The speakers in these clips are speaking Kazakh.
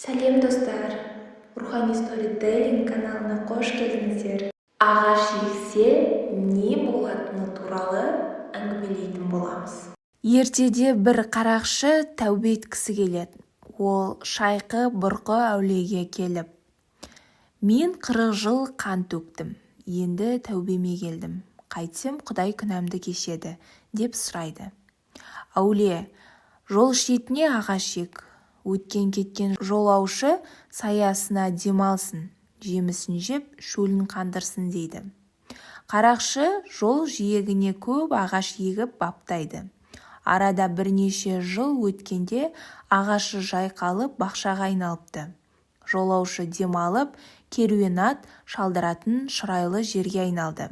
Сәлем, достар! Рухани сторителлинг каналына қош келдіңіздер! Ағаш ексе не болатыны туралы әңгімелейтін боламыз. Ертеде бір қарақшы тәубе еткісі келеді. Ол Шайқы-Бұрқы әулиеге келіп: «Мен 40 жыл қан төктім, енді тәубеме келдім. Қайтсем, Құдай күнәмді кешеді?» – деп сұрайды. Әулие: «Жол шетіне ағаш ек. Өткен-кеткен жолаушы саясында демалсын, жемісін жеп, шөлін қандырсын», – дейді. Қарақшы жол жиегіне көп ағаш егіп, баптайды. Арада бірнеше жыл өткенде ағашы жайқалып, бақшаға айналыпты. Жолаушы демалып, керуен ат шалдыратын шұрайлы жерге айналды.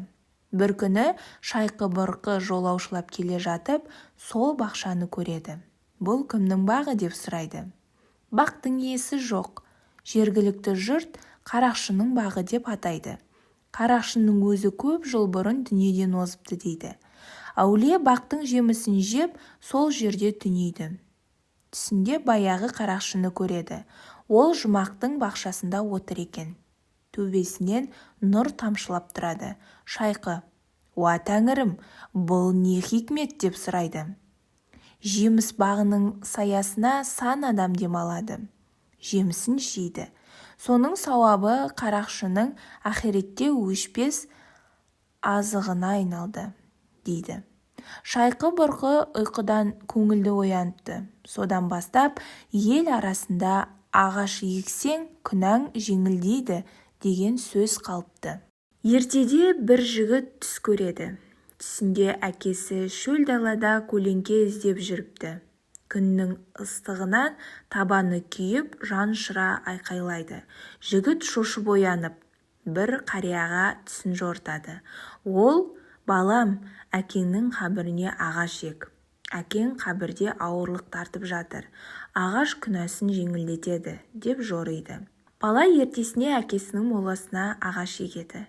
Бір күні Шайқы-Бұрқы жолаушылап келе жатып, сол бақшаны көреді. «Бұл кімнің бағы?» – деп сұрайды. Бақтың иесі жоқ. Жергілікті жұрт қарақшының бағы деп атайды. Қарақшының өзі көп жыл бұрын дүниеден озыпты, дейді. Әулие бақтың жемісін жеп, сол жерде түнейді. Түсінде баяғы қарақшыны көреді. Ол жұмақтың бақшасында отыр екен. Төбесінен нұр тамшылап тұрады. Шайқы: «Уа, тәңірім, бұл не хикмет?» – деп сұрайды. «Жеміс бағының саясына сан адам демалады, жемісін жейді. Соның сауабы қарақшының ақиретте өшпес азығына айналды», – дейді. Шайқы-Бұрқы ұйқыдан көңілді ояныпты. Содан бастап ел арасында «ағаш ексең, күнәң жеңілдейді» деген сөз қалыпты. Ертеде бір жігіт түс көреді. Түсінде әкесі шөл далада көлеңке іздеп жүріпті. Күннің ыстығынан табаны күйіп, жанұшыра айқайлайды. Жігіт шошып оянып, бір қарияға түсін жорытады. Ол: «Балам, әкеңнің қабіріне ағаш ек. Әкең қабірде ауырлық тартып жатыр. Ағаш күнәсін жеңілдетеді», – деп жориды. Бала ертесіне әкесінің моласына ағаш егеді.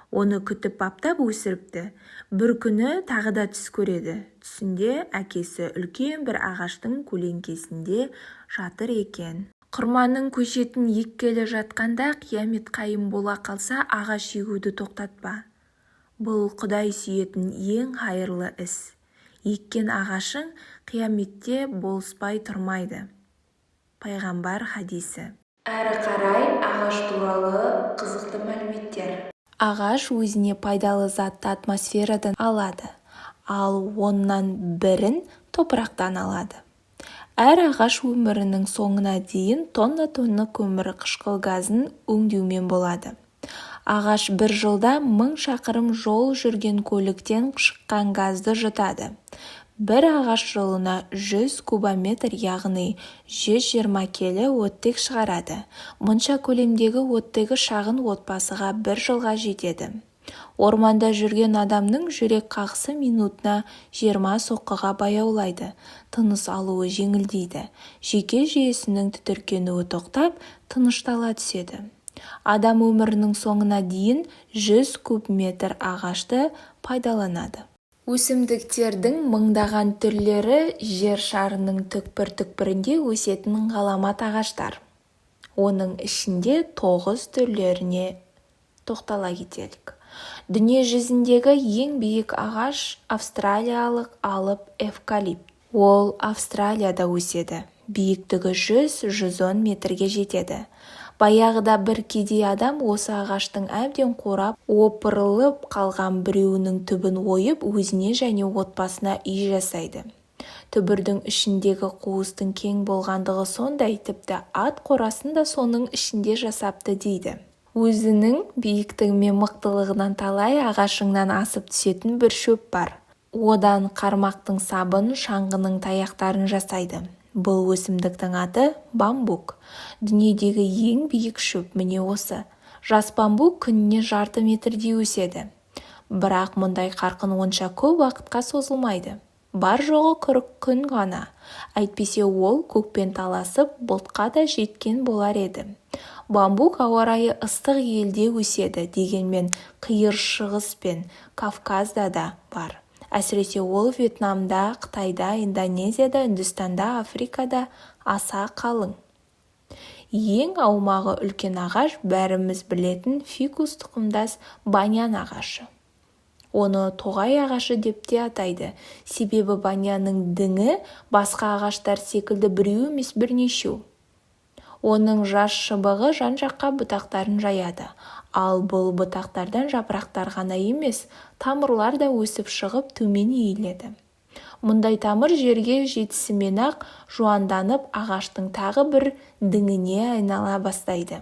Оны күтіп-баптап өсіріпті. Бір күні тағы да түс көреді. Түсінде әкесі үлкен бір ағаштың көлеңкесінде жатыр екен. Құрманың көшетін еккелі жатқанда қиямет қайым бола қалса, ағаш егуді тоқтатпа. Бұл Құдай сүйетін ең қайырлы іс. Еккен ағашың қияметте болыспай тұрмайды. Пайғамбар хадисі. Әрі қарай ағаш туралы қызықты мәліметтер. Ағаш өзіне пайдалы затты атмосферадан алады, ал оннан бірін топырақтан алады. Әр ағаш өмірінің соңына дейін тонна-тонна көмірқышқыл газын өңдеумен болады. Ағаш бір жылда 1000 шақырым жол жүрген көліктен шыққан газды жұтады. Бір ағаш жылына 100 кубометр, яғни 120 келі оттек шығарады. Мұнша көлемдегі оттегі шағын отбасыға бір жылға жетеді. Орманда жүрген адамның жүрек қағысы минутына 20 соққыға баяулайды, тыныс алуы жеңілдейді, жүйке жүйесінің тітіркенуі тоқтап, тыныштала түседі. Адам өмірінің соңына дейін 100 куб метр ағашты пайдаланады. Өсімдіктердің мыңдаған түрлері жер шарының түкпір-түкпірінде өсетін ғаламат ағаштар. Оның ішінде тоғыз түрлеріне тоқтала кетелік. Дүние жүзіндегі ең биік ағаш – австралиялық алып эвкалипт. Ол Австралияда өседі. Биіктігі 100-110 метрге жетеді. Баяғыда бір кедей адам осы ағаштың әбден қурап, опырылып қалған біреуінің түбін ойып, өзіне және отбасына үй жасайды. Түбірдің ішіндегі қуыстың кең болғандығы сондай, тіпті ат қорасын да соның ішінде жасапты дейді. Өзінің биіктігі мен мықтылығынан талай ағашыңнан асып түсетін бір шөп бар. Одан қармақтың сабын, шаңғының таяқтарын жасайды. Бұл өсімдіктің аты – бамбук. Дүниедегі ең биік шөп міне осы. Жас бамбук күніне жарты метрдей өседі. Бірақ мұндай қарқын онша көп уақытқа созылмайды. Бар-жоғы 40 күн ғана. Әйтпесе ол көкпен таласып, бұлтқа да жеткен болар еді. Бамбук ауа райы ыстық елде өседі, дегенмен Қиыр Шығыс пен Кавказда да бар. Әсіресе ол Вьетнамда, Қытайда, Индонезияда, Үндістанда, Африкада аса қалың. Ең аумағы үлкен ағаш бәріміз білетін фикус тұқымдас баньян ағашы. Оны тоғай ағашы деп те атайды. Себебі баньянның діңі басқа ағаштар секілді біреу емес, бірнешеу. Оның жас шыбығы жан-жаққа бұтақтарын жаяды. Ал бұл бұтақтардан жапырақтар ғана емес, тамырлар да өсіп шығып, төмен иіледі. Мұндай тамыр жерге жетісімен-ақ жуанданып, ағаштың тағы бір діңіне айнала бастайды.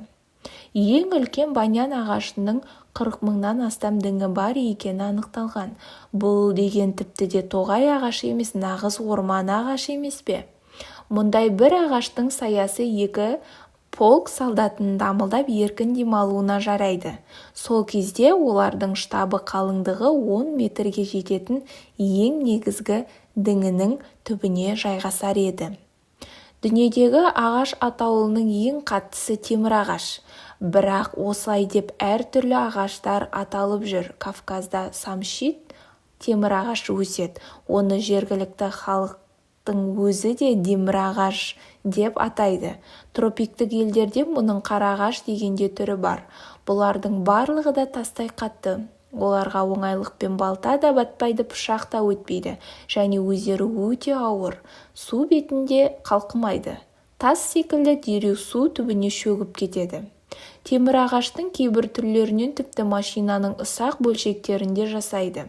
Ең үлкен баньян ағашының 40 мыңнан астам діңі бар екені анықталған. Бұл деген тіпті де тоғай ағашы емес, нағыз орман ағашы емес пе? Мұндай бір ағаштың саясы екі полк солдатының дамылдап еркін демалуына жарайды. Сол кезде олардың штабы қалыңдығы 10 метрге жететін ең негізгі діңінің түбіне жайғасар еді. Дүниедегі ағаш атаулының ең қаттысы темір ағаш. Бірақ осылай деп әртүрлі ағаштар аталып жүр. Кавказда самшит темір ағашы өседі. Оны жергілікті халықтың өзі де демір ағаш деп атайды. Тропиктік елдерде мұның қара ағаш деген де түрі бар. Бұлардың барлығы да тастай қатты. Оларға оңайлықпен балта да батпайды, пышақ та өтпейді және өздері өте ауыр. Су бетінде қалқымайды. Тас секілді дереу су түбіне шөгіп кетеді. Темір ағаштың кейбір түрлерінен тіпті машинаның ұсақ бөлшектерін де жасайды.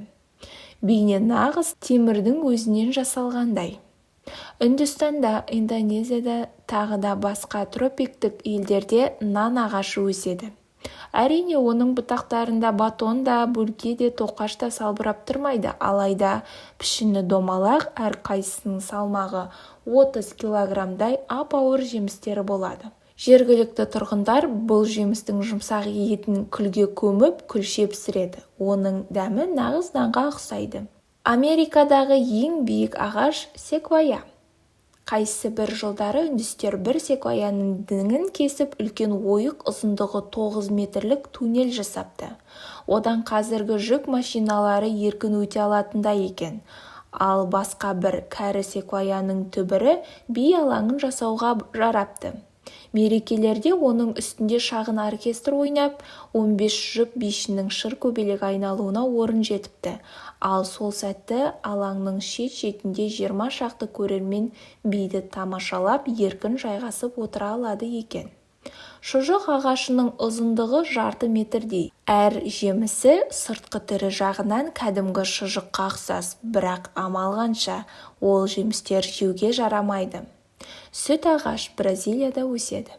Бейне нағыз темірдің өзінен жасалғандай. Үндістанда, Индонезияда, тағы да басқа тропиктік елдерде нан ағашы өседі. Әрине, оның бұтақтарында батон да, бөлке де, тоқаш та салбырап тұрмайды, алайда пішіні домалақ, әрқайсысының салмағы 30 килограммдай ап-ауыр жемістері болады. Жергілікті тұрғындар бұл жемістің жұмсақ етін күлге көміп, күлше пісіреді. Оның дәмі нағыз нанға ұқсайды. Америкадағы ең биік ағаш секвоя. Қайсы бір жылдары үндістер бір секвояның діңін кесіп, үлкен ойық ұзындығы 9 метрлік туннель жасапты. Одан қазіргі жүк машиналары еркін өте алатындай екен. Ал басқа бір кәрі секвояның түбірі би алаңын жасауға жарапты. Мерекелерде оның үстінде шағын оркестр ойнап, 15 жұп бишінің шыр көбелек айналуына орын жетіпті. Ал сол сәтті алаңның шет-шетінде 20 шақты көрермен биді тамашалап, еркін жайғасып отыра алады екен. Шұжық ағашының ұзындығы жарты метрдей. Әр жемісі сыртқы түрі жағынан кәдімгі шұжыққа ұқсас, бірақ амал қанша, ол жемістер жеуге жарамайды. Сүт ағаш Бразилияда өседі.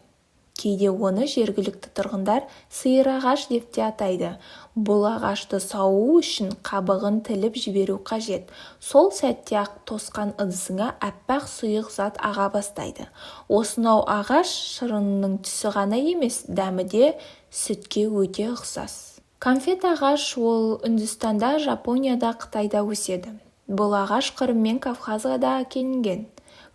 Кейде оны жергілікті тұрғындар сиыр ағаш деп те атайды. Бұл ағашты сауу үшін қабығын тіліп жіберу қажет. Сол сәтте-ақ тосқан ыдысыңа аппақ сұйық зат аға бастайды. Осынау ағаш шырынының түсі ғана емес, дәмі де сүтке өте ұқсас. Конфет ағаш ол Үндістанда, Жапонияда, Қытайда өседі. Бұл ағаш Қырым мен Кавказға да әкелінген.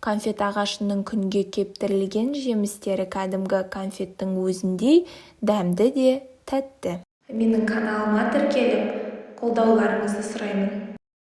Конфет ағашының күнге кептірілген жемістері кәдімгі конфеттің өзіндей дәмді де тәтті. Менің каналыма тіркеліп, қолдауларыңызды сұраймын.